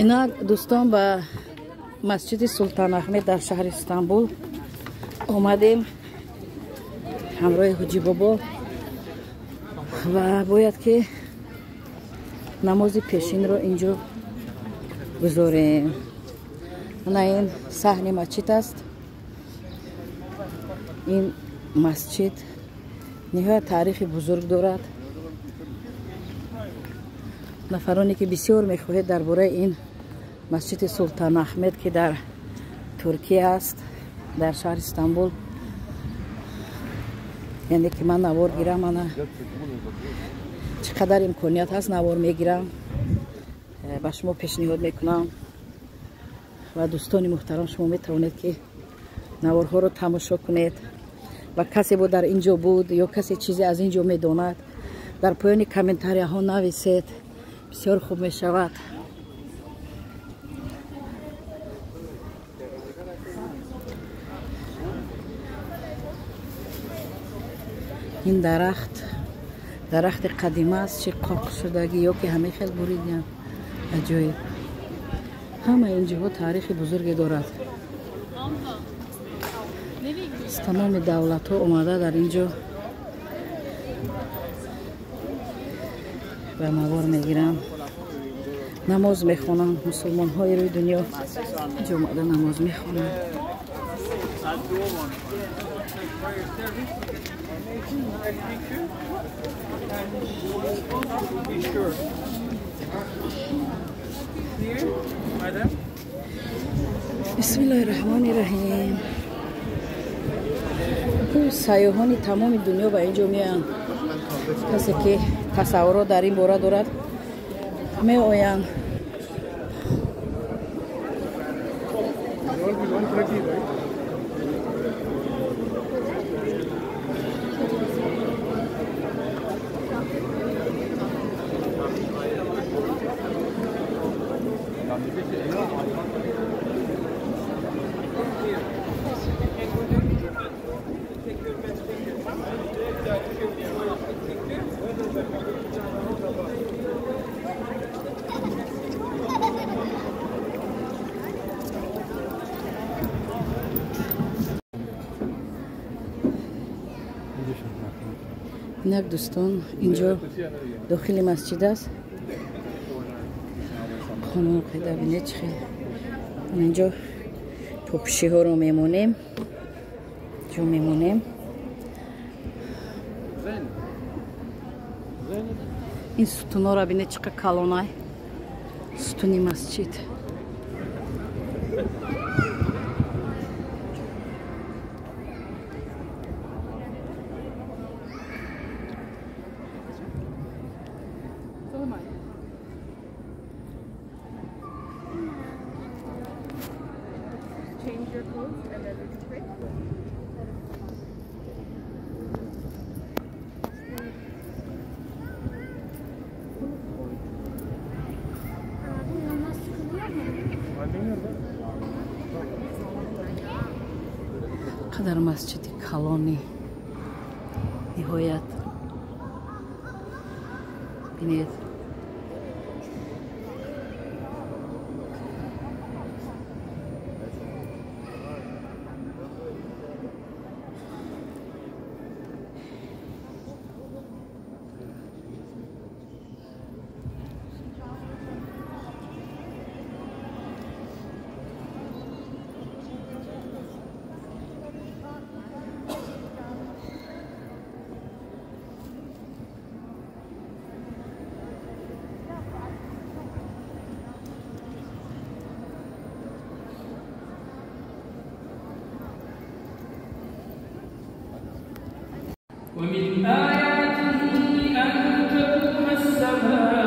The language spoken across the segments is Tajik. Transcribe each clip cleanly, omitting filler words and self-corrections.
Инак дӯстон, ба масҷиди Султон Аҳмед дар шаҳри Истанбул омадем ҳамроҳи Ҳоҷи Бобо ва бояд ки намози пешинро инҷо гузорем. Ана ин саҳни масҷид аст. Ин масҷид ниҳоят таърихи бузург дорад. Нафароне ки бисёр мехоҳед дар бораи ин масҷиди Султон Аҳмед, ки дар Туркия аст, дар шаҳри Истанбул, яъне ки ман навор гирам, ана чӣ қадар имконият ҳаст навор мегирам, ба шумо пешниҳод мекунам. Ва дӯстони муҳтарам, шумо метавонед ки наворҳоро тамошо кунед ва касе бо дар ин ҷо буд ё касе чизе аз ин ҷо медонад, дар поёни комментарияҳо нависед, бисёр хуб мешавад. Ин дарахт дарахти қадима аст, чи қоқ шудагӣ ё ки ҳамин хел буридиям. Аҷоиб, ҳама ин ҷоҳо таърихи бузурге дорад. Аз тамоми давлатҳо омада дар ин ҷо ба навор мегиранд, намоз мехонанд. Мусулмонҳои рӯи дунё инҷо омада намоз мехонанд. Бисмиллоҳи раҳмони раҳим. Сайёҳони тамоми дунё ба ин ҷо меоянд. Касе ки тасаввурот дар ин бора дорад, меоянд. Инак дӯстон, инҷо дохили масҷид аст. Қонун қайда бинед чӣ хел. Инҷо попӯшиҳоро мемонем, ҷо мемонем. Ин сутунҳоро бинед чӣ қадр калонай, сутуни масҷид. Қадар масҷиди калони ниҳоят бинед.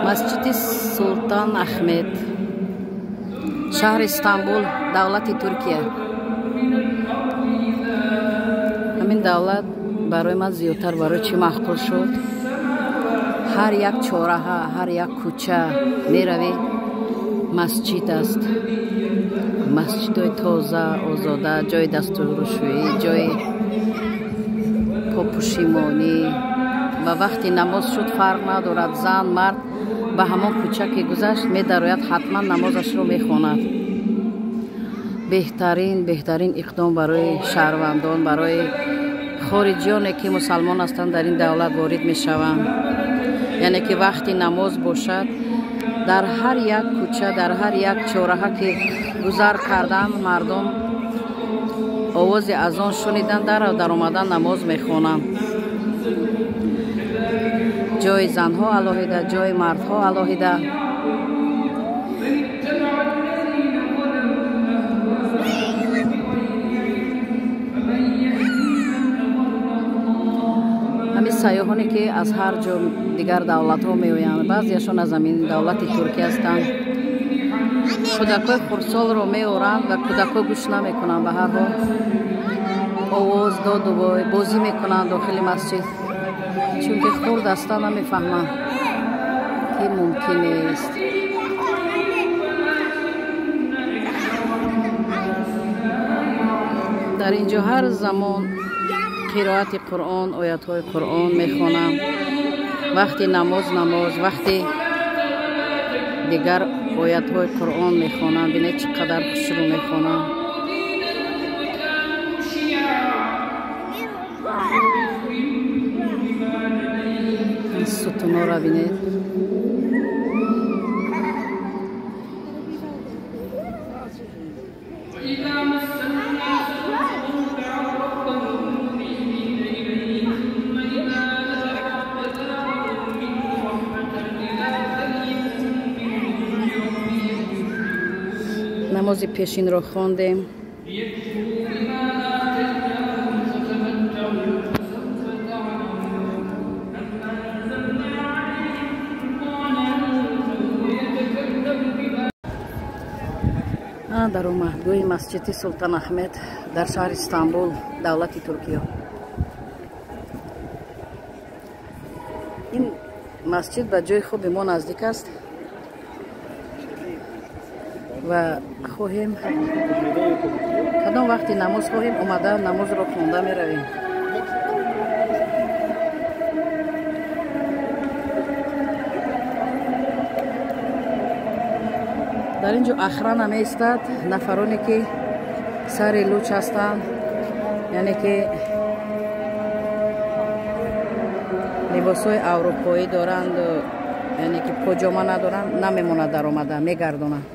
Масҷиди Султон Аҳмед, шаҳри Истанбул, давлати Туркия. Ҳамин давлат барои ман зиёдтар барои чӣ маъқул шуд? Ҳар як чораҳа, ҳар як кӯча меравӣ, масҷид аст. Масҷидҳои тоза, озода, ҷои дастурушӯӣ, ҷои попӯшимонӣ. Ва вақти намоз шуд, фарқ надорад, зан, мард, Ба ҳамон кӯча ки гузашт, медарояд, ҳатман намозашро мехонад. Беҳтарин, беҳтарин иқдом барои шаҳрвандон, барои хориҷиёне ки мусалмон ҳастанд, дар ин давлат ворид мешаванд. Яъне ки вақти намоз бошад, дар ҳар як кӯча, дар ҳар як чораҳа ки гузар кардан, мардум овози азон шунидан, даромадан намоз мехонанд. Ҷои занҳо алоҳида, ҷои мардҳо алоҳида. Ҳамин сайёҳоне ки аз ҳар ҷо дигар давлатҳо меоянд, баъзеашон аз ҳамин давлати Туркия ҳастанд, кӯдакҳои хурдсолро меоранд ва кӯдакҳо гӯш намекунанд, ба ҳар ҳол овоз доду бозӣ мекунанд дохили масҷид, чунки хурд ҳастанд, намефаҳманд ки мумкин нест. Дар ин ҷо ҳар замон қироати Қуръон, оятҳои Қуръон мехонам. Вақти намоз намоз, вақти дигар оятҳои Қуръон мехонам. Бинед, чӣ қадар хушрӯ мехонам. Сутунора бинед. Намози пешинро хондем. Дар омадгоҳи масҷиди Султан Аҳмед дар шаҳри Истанбул, давлати Туркия. Ин масҷид ба ҷои хуби мо наздик аст ва хоҳем кадом вақти намоз хоҳем, омада намозро хонда меравем. Дар ин ҷо охрана меистад, нафароне ки сари луч ҳастанд, яъне ки либосҳои аврупоӣ доранд, яъне ки поҷома надоранд, намемонад даромада, мегардонанд.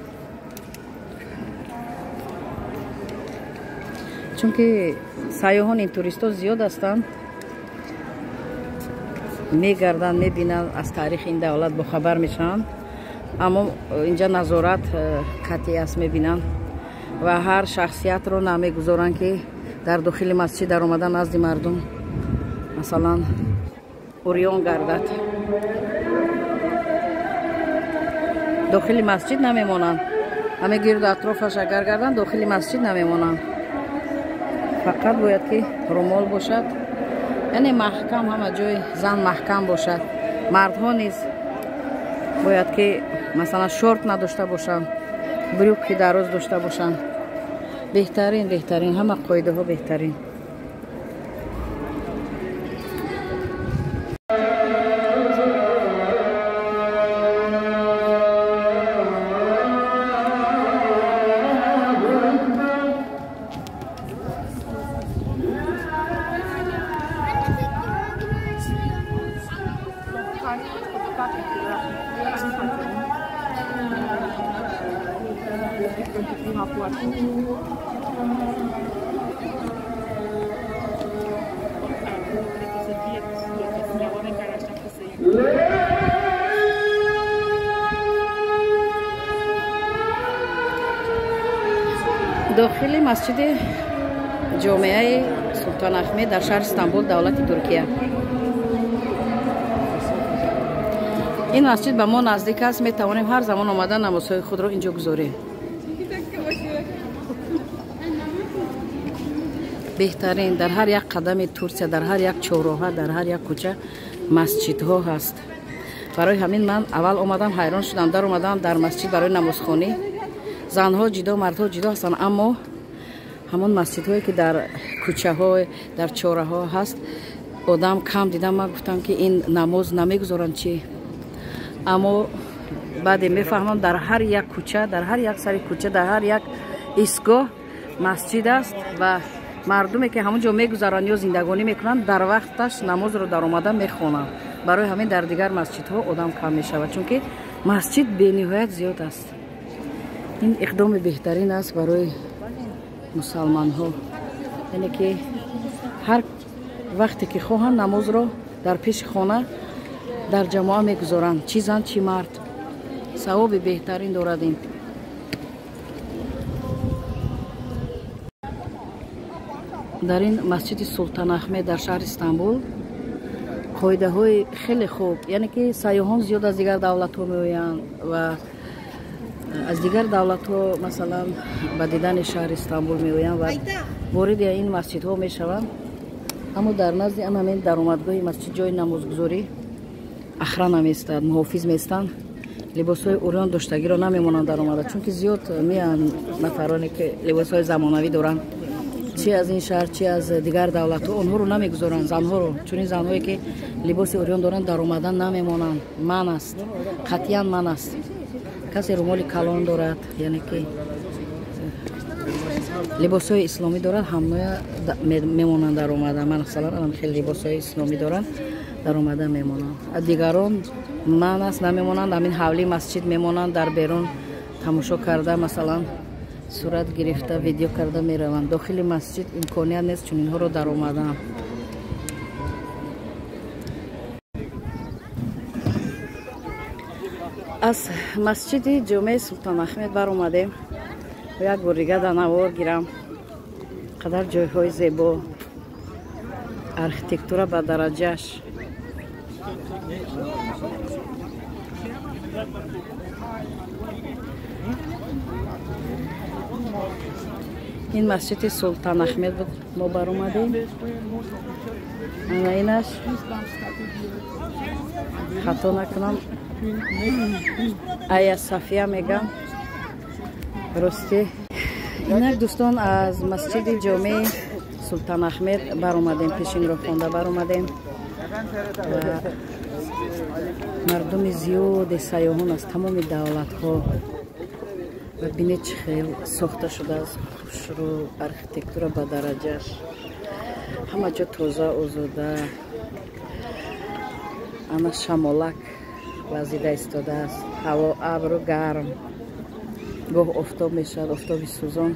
Чунки сайёҳон, ин туристҳо зиёд ҳастанд, мегарданд, мебинанд, аз таърихи ин давлат бохабар мешаванд. Аммо инҷа назорат қатъӣ аст, мебинанд ва ҳар шахсиятро намегузоранд ки дар дохили масҷид даромада назди мардум масалан урён гардад. Дохили масҷид намемонанд, ҳаме гирду атрофаш агар гарданд, дохили масҷид намемонанд. Фақат бояд ки румол бошад, яъне маҳкам, ҳама ҷои зан маҳкам бошад. Мардҳо низ бояд ки масалан шорт надошта бошанд, брюки дароз дошта бошанд. Беҳтарин, беҳтарин, ҳама қоидаҳо беҳтарин. Дохили масҷиди ҷомеаи Султон Аҳмед дар шаҳри Истанбул, давлати Туркия. Ин масҷид ба мо наздик аст, метавонем ҳар замон омада намозҳои худро инҷо гузорем. Беҳтарин, дар ҳар як қадами Турсия, дар ҳар як чорроҳа, дар ҳар як кӯча масҷидҳо ҳаст. Барои ҳамин ман аввал омадам, ҳайрон шудам, дар омадам дар масҷид барои намозхонӣ. Занҳо ҷидо, мардҳо ҷидо ҳастанд, аммо ҳамон масҷидҳое ки дар кӯчаҳо, дар чораҳо ҳаст, одам кам дидам. Ман гуфтам ки ин намоз намегузоранд чӣ, аммо Баъде мефаҳмам, дар ҳар як кӯча, дар ҳар як сари кӯча, дар ҳар як истгоҳ масҷид аст ва мардуме ки ҳамон ҷо мегузаранд ё зиндагонӣ мекунанд, дар вақташ намозро даромада мехонанд. Барои ҳамин дар дигар масҷидҳо одам кам мешавад, чунки масҷид бениҳоят зиёд аст. Ин иқдоми беҳтарин аст барои мусалманҳо, яъне ки ҳар вақте ки хоҳанд намозро дар пеши хона дар ҷамоа мегузоранд, чӣ зан, чӣ мард. Савоби беҳтарин дорад ин. Дар ин масҷиди Султан Ахмед дар шаҳри Истанбул қоидаҳои хеле хуб, яъне ки сайёҳон зиёд аз дигар давлатҳо меоянд ва аз дигар давлатҳо масалан ба дидани шаҳри Истанбул меоянд ва вориди ин масҷидҳо мешаванд. Аммо дар назди ҳамин даромадгоҳи масҷид ҷои намозгузорӣ охрана меистад, муҳофиз меистанд. Либосҳои урён доштагиро намемонанд даромада, чунки зиёд меоянд нафароне ки либосҳои замонавӣ доранд, чи аз ин шаҳр, чи аз дигар давлатҳо, онҳоро намегузоранд. Занҳоро, чунин занҳое ки либоси урён доранд, даромада намемонанд. Ман аст, қатъиян ман аст. Касе румоли калон дорад, яъне ки либосҳои исломӣ дорад, ҳамноя мемонанд даромада. Масалан, хеле либосҳои исломӣ доранд, даромада мемонанд. Дигарон ман аст, намемонанд. Ҳамин ҳавлии масҷид мемонанд, дар берун тамошо карда, масалан сурат гирифта, видео карда мераванд. Дохили масҷид имконият нест чунинҳоро даромадан. Аз масҷиди ҷомеи Султон Ахмед баромадем. Як бор дига дар навор гирам. Қадар ҷойҳои зебо, архитектура ба дараҷаш. Ин масҷиди Султон Ахмед буд, мо баромадем. Ана инаш, хато накунам, Ая Сафия мегам. Рости инак дӯстон, аз масҷиди ҷомеи Султон Ахмед баромадем, пешинро хонда баромадем. Мардуми зиёде, сайёҳон аз тамоми давлатҳо. Ва бинед чӣ хел сохта шудааст, хушрӯ, архитектура ба дараҷаш, ҳама ҷо тоза, озода. Ана шамолак вазида истодааст, ҳаво абру гарм, гоҳ офтоб мешавад, офтоби сӯзон.